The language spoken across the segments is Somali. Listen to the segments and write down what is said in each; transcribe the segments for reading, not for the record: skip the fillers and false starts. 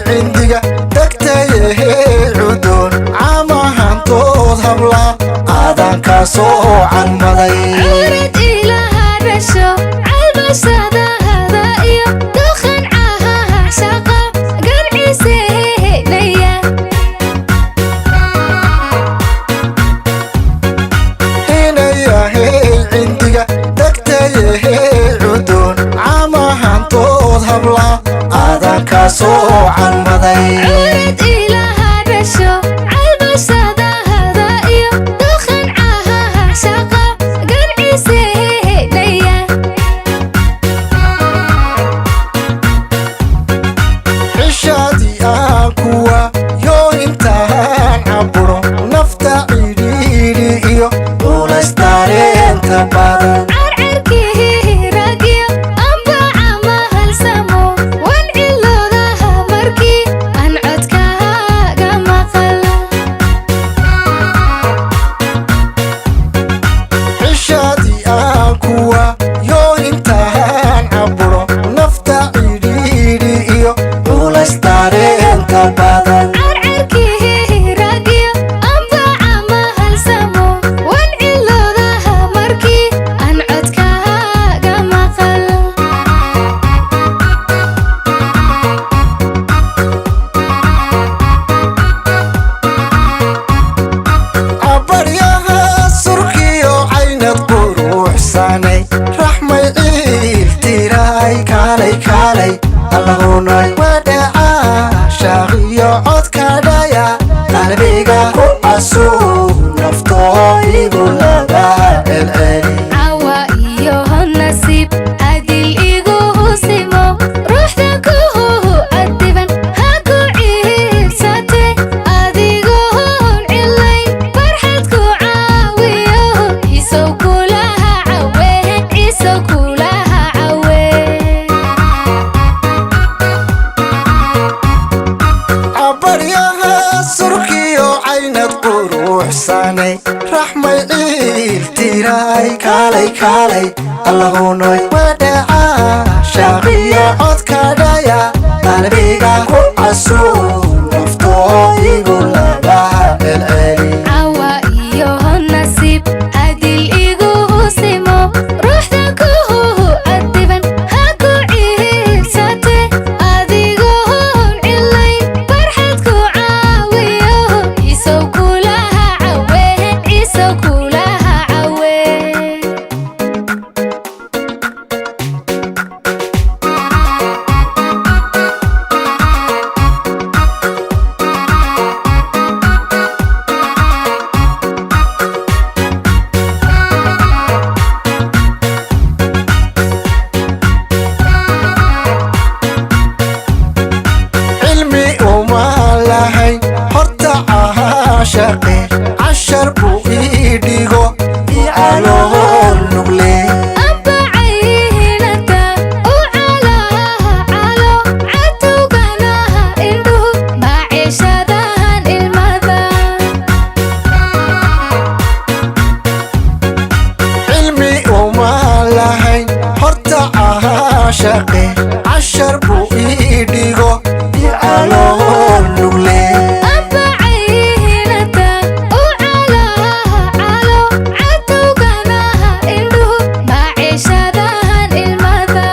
Cindiga tagtayahey cudoon camahantood habla aadanka soo canmaday. Curad ilaha dhasho calbashadahada iyo dukhan cahaha shaqa gancisehnaya. Inayahey cindiga tagtayahey cudoon camahantood habla aadanka soo canmaday. Curad ilaha dhasho calbashadahada iyo dukhan cahaha shaqa gancisehnaya. Cishaadii aan kuwa yoo intaan caburo nafta cidhiidhi iyo culays dareenta badan. Carcarkii ragyo ambaca mahalsamo wan ciloodaha markii aan codkaaga maqal. Cishaadii aan kuwa yoo intaan caburo nafta cidhiidhi iyo culays dareenta badan. Carcarkii ragyo ambaca mahalsamo wan ciloodaha markii aan codkaaga maqal. Cabaryaha surkiyo caynad quruxsanay raxmay ciiltiray kaalay kaalay allahunay wadhaca shaaqiyo codka dhaya qalbiga ku casuub naftoo igu laba celceli. Cawa iyo nasiib adil igu husimo ruuxda kuhu adiban ha ku ciibsate adigoon cilay farxad ku caawiyo ciisow kulaha cawe, ciisow kulaha cawe. Cabaryaha surkiyo caynad quruxsanay raxmay ciiltiray kaalay kaalay allahunay wadhaca shaaqiyo codka dhaya qalbiga ku casuub naftoo igu laba celceli. Cawa iyo nasiib adil igu husimo ruuxda kuhu adiban ha ku ciibsate adigoon cilay farxad ku caawiyo ciisow kulaha cawe, ciisow kulaha cawe. Cilmi uma lahayn horta caashaqe cashar buu ii dhigo ii calool nugle. Ambacaynata u calaha calo cadowganaha indhuhu maciishadahan ilmada. Cilmi uma lahayn horta caashaqe cashar buu ii dhigo ii calool nugle. Ambacaynata u calaha calo cadowganaha indhuhu maciishadahan ilmada.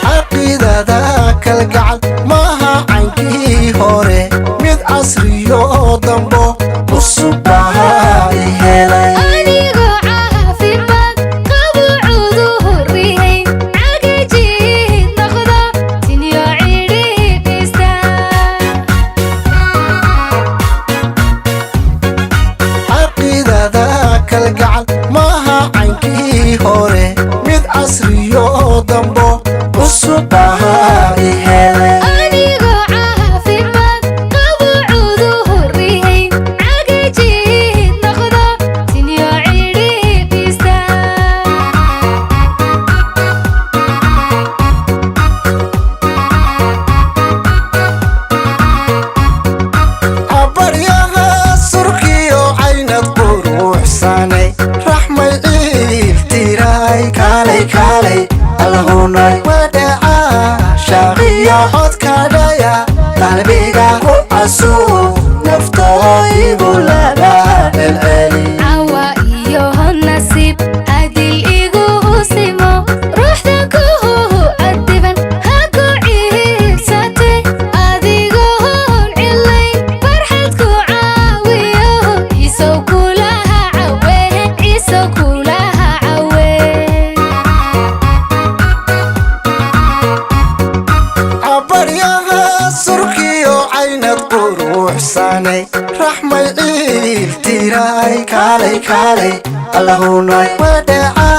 Caqiidada kalgacal maaha caynkii hore mid casriyo dambo cusub baa i helay. Anigoo caafimaad qabu cudurrihayn cagajiid noqdo tinyo cidhiidhista. Caqiidada kalgacal maaha caynkii hore mid casriyo dambo cusub baa i helay. Anigoo caafimaad qabu cudurrihayn. casuu naftoo igu laba celceli. Cawa iyo nasiib adil igu simo, ruuxda ku adiban ha ku ciibsate, adigoon cilayn farxad ku caawiyo, ciisow kulaha cawe, ciisow kulaha cawe. Cabaryaha surkiyo caynad quruxsanay, raxmay ciil tiray, kaalay kaalay allahunay wadhaca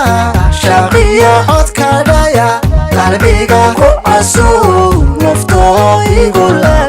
shaaqiyo codka dhaya qalbiga ku casuu naftoo igu laba.